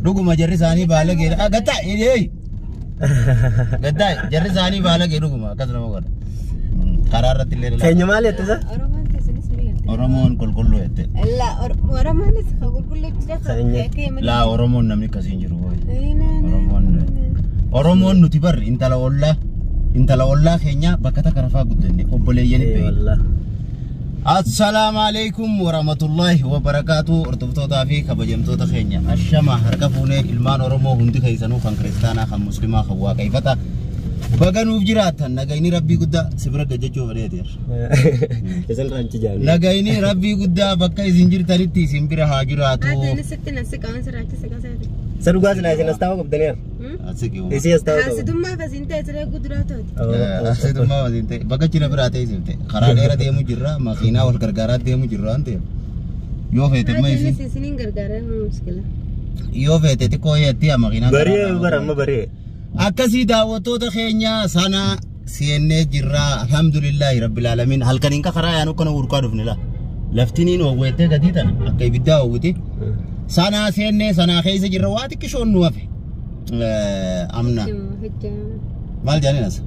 Dhuguma jarri isaanii baalageedha. Gattaa ee gattaa jarri isaanii baalagee dhuguma akkas nama godha. Karaa irratti illee Keenya maal jette isa? Oromoon keessanis ni jette. Oromoon qulqulluu jette. La Oromoonis qulqulluu jira. Laa Oromoon namni akkasii hin jiru. Oromoon nuti barri intala ollaa keenya bakka takka rafaa guddanne obboleeyyan Wallah. Assalaamu alaikum warahmatullahi wabarakaatu. Hordoftootaa fi kabajamtoota keenya ashama harka fuunee ilmaan Oromoo hundi keessanuu kan kiristaanaa kan muslimaa kan waaqeffata baga nuuf jiraattan nagayni rabbii guddaa si bira gajjachuu fedheetir. Isin ranchi jaani. Nagayni rabbii guddaa bakka isin jirtanitti isin bira haa jiraatu. Ati sitti nasi qaban sirraachisa qasaati. Isa dhugaa silaa isin as taa'uu qabdaniira. Isii as taa'uu qabdu. Haasitummaa fasiin ta'e siree guduraa tooti. Haasitummaa fasiin ta'e bakka cina biraa ta'e isin ta'e karaa dheeraa deemu jirra makiinaa wal gargaaraa deemu jirra waan ta'eef yoo feete amma isin Isiniin gargaaraa muskila. yoo feete xiqqoo yeetti makiinaa. Bari'ee bara amma bari'ee. Akkasii daawwattoota keenya sana seennee jirra alhamdulillahi rabbil alamin halkaniin karaa yaanu kana urkaa dhufne la laftiniin oowwettee gatii tana akka ibiddaa oowwite sana seennee sana keessa jirra waa xiqqishoon nu hafe amna maal jedhaniin as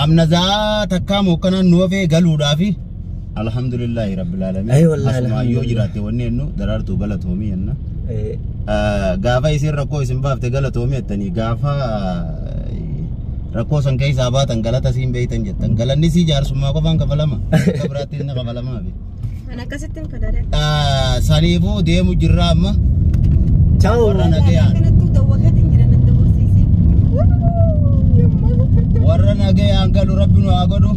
amna zaa takkaa mookkanaan nu hafe galuudhaafi alhamdulillahi rabbil alamin asuma yoo jiraatte wanni jennu daraartuu galatoomii jenna. Gaafa isin rakkoo isin baafte galatoomii jettanii gaafa rakkoo san keessaa baatan galata siin beeytan jettan galanni sii jaarsummaa qofaan kafalama akka biraatti inni kafalamaa fi. Kan akkasitti hin fedhadhe. Saniifuu deemu jirra amma. Ciao. Warra nagayaan. Kanattuu dawwaqatiin jira nan dabarsiisee. Warra nagayaan galu rabbi nu haa godhu.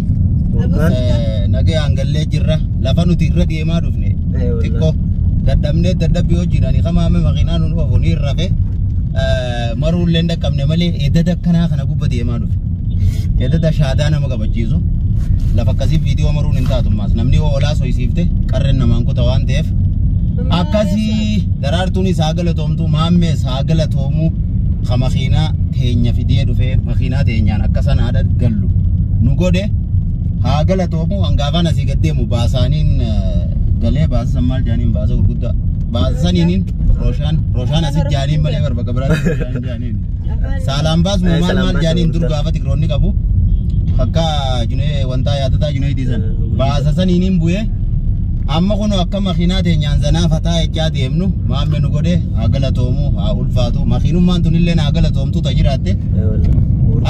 Nagayaan gallee jirra lafa nuti irra deemaa dhufne xiqqoo. Dadhabnee dadhabbii hojiidhaan kamaame makiinaa nuun oofu ni rafe maruullee hin dhaqqabne malee edada akkanaa kana gubba deemaa dhufe. Edada shaadaa nama qabachiisu lafa akkasii viidiyoo maruun hin taatu ammaas namni hoolaa soyisiifte qarreen namaan kuta waan ta'eef akkasii daraartuunis haa galatoomtu maammees haa galatoomu ka makiinaa teenya fidee dhufee makiinaa teenyaan akka sanaadha gallu nu godhe haa galatoomu hangaafaan asii gad deemu baasaaniin galee baasa maal jaaniin baasa gurguddaa baasa saniiniin rooshaan asit jaaniin malee bakka biraatti rooshaan jaaniin saalaan baasmu maal maal jaaniin dur gaafa tigiroonni qabu akka junee wantaa yaadataa junee diisan baasa saniiniin bu'ee amma kun akka makiinaa teenyaan zanaa fataa jechaa deemnu maamme nu godhe haa galatoomu haa ulfaatu makiinummaan tunillee haa galatoomtu ta jiraatte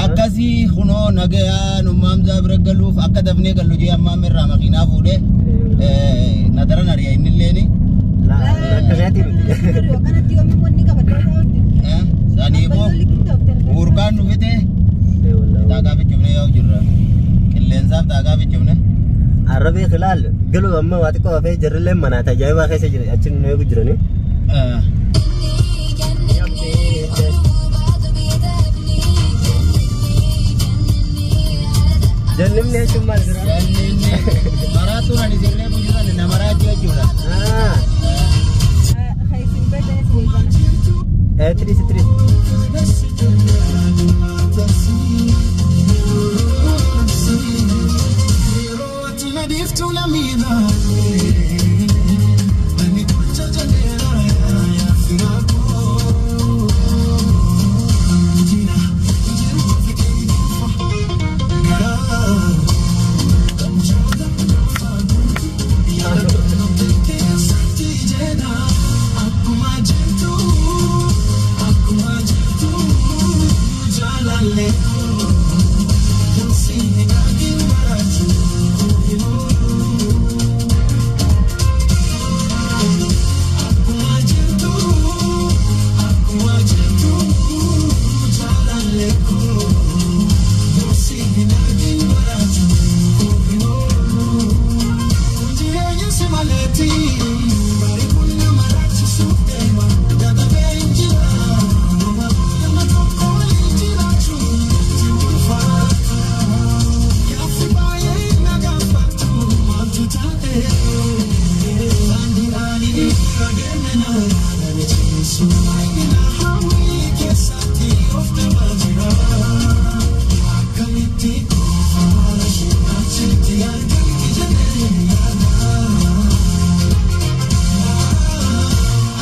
akkasii kunoo nagayaa nummaamsaa bira galuuf akka dafnee gallu jee ammaa irraa makiinaa fuudhee nadaran ari'a inni illeeni. Saniifuu urkaan nu fite taakaa fichifne yaa'u jirra. Qilleensaaf taakaa fichifne. Arrabee khilaal galuu amma waa xiqqoo hafee jarrillee manaa tajaajilaa keessa jira achi nu eegu jiranii. Jannimni jechuun maal jira? Jannimni maraatuun ani sirree bujiran nama raajii jechuudha. Tiris tiris.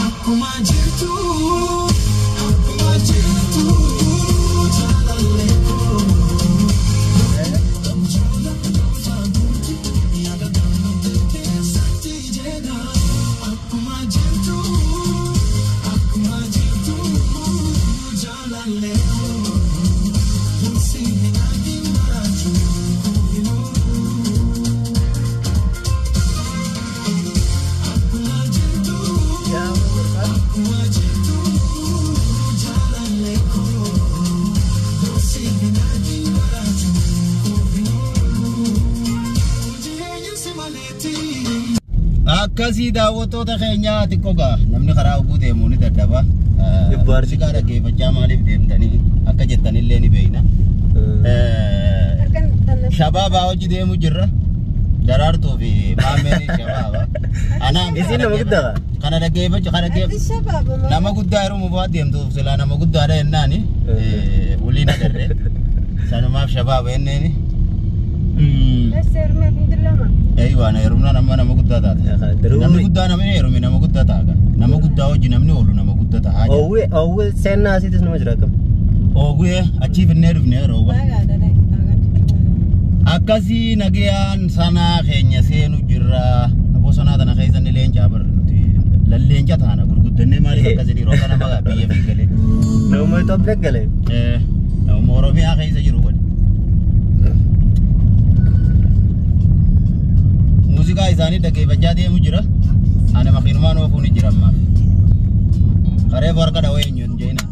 Akkuma jirtu. Akkasii daawwattoota keenyaa xiqqoo gaa namni karaa oguu deemuu ni dadhaba. Muuziqaa dhaggeeffachaa maaliif deemtanii akka jettanillee ni beekna. Shabaabaa hojii deemu jirra. Daraartuu fi maammeen shabaaba. Anaa Isin nama guddaa? Kana dhaggeeffachuu kana dhaggeeffachuu nama guddaa yeroo mubaa deemtuuf silaa nama guddaadha jennaani waliin agarre. Sanumaaf shabaaba jenneeni. Eeyyuu heerumnaan amma nama guddaa taata. Namni guddaa namni heerume nama guddaa ta'a. Nama guddaa hojii namni oolu nama guddaa ta'a. Oowwee oowwee seenaa asiitis nama jira akkam. Oowwee achii finnee dhufne yeroo Akkasii nagayaan sanaa keenya seenu jirra. Bosonaa tana keessa inni leencaa barre nuti lalleenca taana gurguddannee maaliif akkasii yeroo kana magaa biyya fi galee. Nama Itoophiyaa galee. Nama Oromiyaa keessa jiru godhe. Muuziqaa isaanii dhaggeeffachaa deemu jira. Ani makiinumaan oofuun ni jira ammaaf. Karee harka dhawee eenyu hin jeena.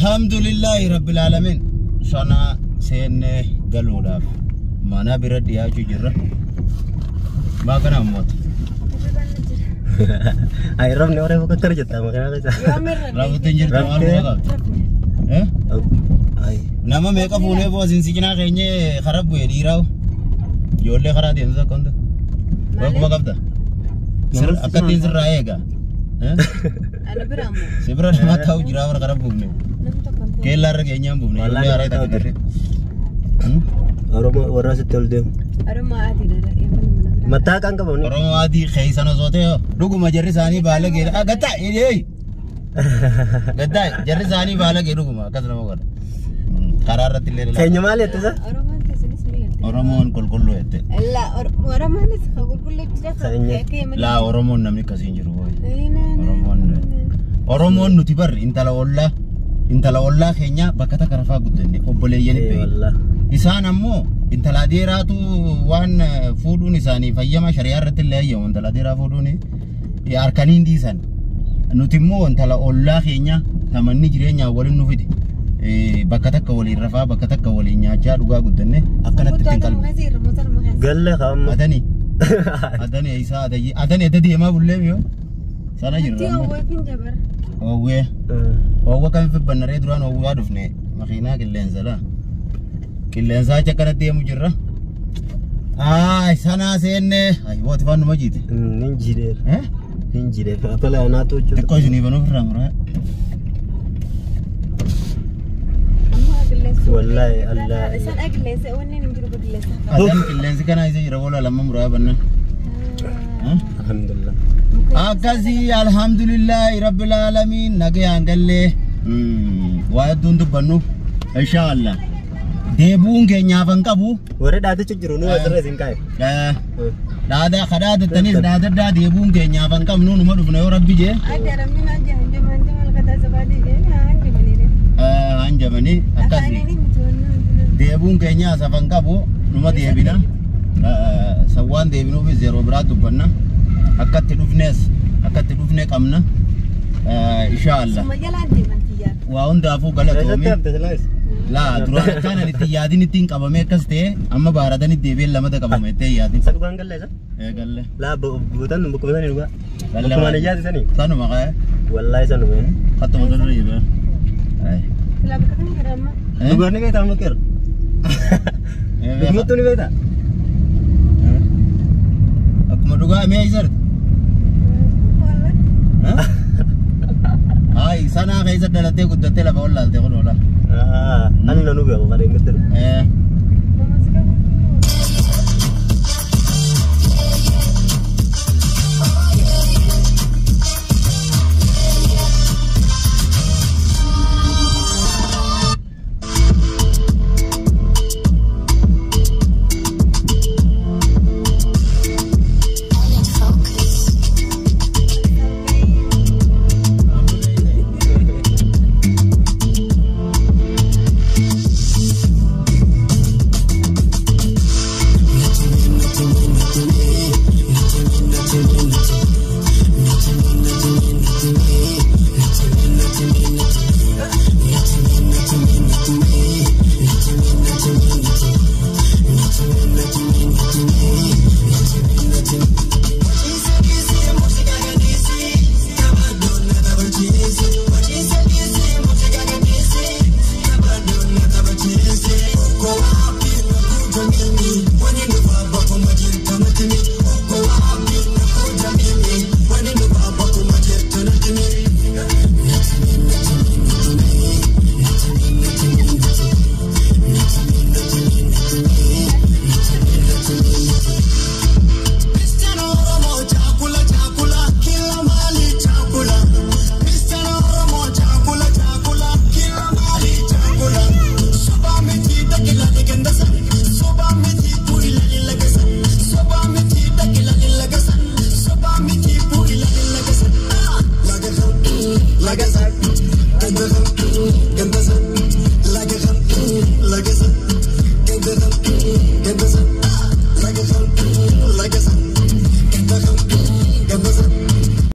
Alhamdulillahi Rabbil Alamin. Sana seenne galuudhaaf mana bira dhiyaachuu jirra. Maa kana ammoota. Ay rabni warra bakka akkana jetta maqaa keessa. Rafuutti hin jirtu maal bu'aa qabdi? Eh? Ay. Nama meeqa fuunee boosiin si cinaa keenyee karaa bu'ee dhiiraa ijoollee karaa deemtu takka hunda. Waa qabda. Akkattiin sirraa eega. Ana bira ammoo. Si bira nama taa'u jira bara karaa buufne. Namni tokko hin ta'u. Keellaa irra keenyaan buufne. Ijoollee haaraa takka garee. Oromoo warra asitti ol deemu. Oromoo adiidha. Mana mana bira. Mataa kan qabu ni. Oromoo adii keeysan osoo ta'e dhuguma jarri isaanii baala geedha. Gattaa eeyi. Gattaa jarri isaanii baala gee dhuguma akkas nama godha. Karaa irratti illee ilaala. Keenya maal jette isa? Oromoon keessanis ni garte. Oromoon qulqulluu jette. La Oromoonis qulqulluu jira. Laa Oromoon namni akkasii hin jiru. Oromoon nuti barri intala ollaa keenya bakka takka rafaa guddanne obboleeyyan beeku. Isaan ammoo intala dheeraatu waan fuudhuun isaanii fayyama shari'aa irratti illee ayyamu intala dheeraa fuudhuun harkaniin dhiisan. Nuti immoo intala ollaa keenya tamanni jireenyaa waliin nu fide bakka takka waliin rafaa bakka takka waliin nyaachaa dhugaa guddanne akkanatti ittiin qalbu. Galle qaama. Adani. Adani isaa adani adda deemaa bullee miyoo. Sana jirra. Owwee. Owwee kan fibbannaree duraan owwaa dhufne makiinaa qilleensa laa. Qilleensa achi akkanatti deemu jirra. Aay sanaa seenne. Ay wooti faan numa jiite. Nin jireera. Nin jireera. Afala anaatu jechuudha. Xiqqoo isinii banuuf irraa muraa. Wallahi Allah. Isaan qilleensa wanni hin jiru qilleensa. Adan qilleensi kana isa jira wala lama muraa banna. Alhamdulillah. Akkasii alhamdulillahi rabbil alamin nagayaan gallee waa hedduun dubbannu inshaallah. Deebuun keenyaaf hin qabu. Warri dhaatichi jiru nu asirra isin kaa'e. Dhaada kadhaadattanis dhaadaddaa deebuun keenyaaf hin qabnu numa dhufna yoo rabbi jee. Hanjamanii akkasii. Deebuun keenya asaf hin qabu numa deebina. Sawwaan deebinuufis yeroo biraa dubbanna. Akkatti dhufnes akkatti dhufne qabna. Inshaallah. Waa hundaafuu galatoomi. Laa duraan akkaan itti yaadin ittiin qabamee akkas ta'e amma baaratanii deebiin lamata qabame itti yaadin. Isa dhugaan galle isa? Galle. Laa buutan bukkuma sanii dhugaa. Bukkuma ni yaadi sanii? Sanuma qaa'e. Wallaahi sanuma. Hattuma sanuma jibee. Dhugaan ni beektaa amma keera? Dhugumatti ni beektaa? Akkuma dhugaa mee isarti? Ay sanaa keessa dhalattee guddattee lafa ol laalte kun oola. Ani nanu beeku qareen gattee.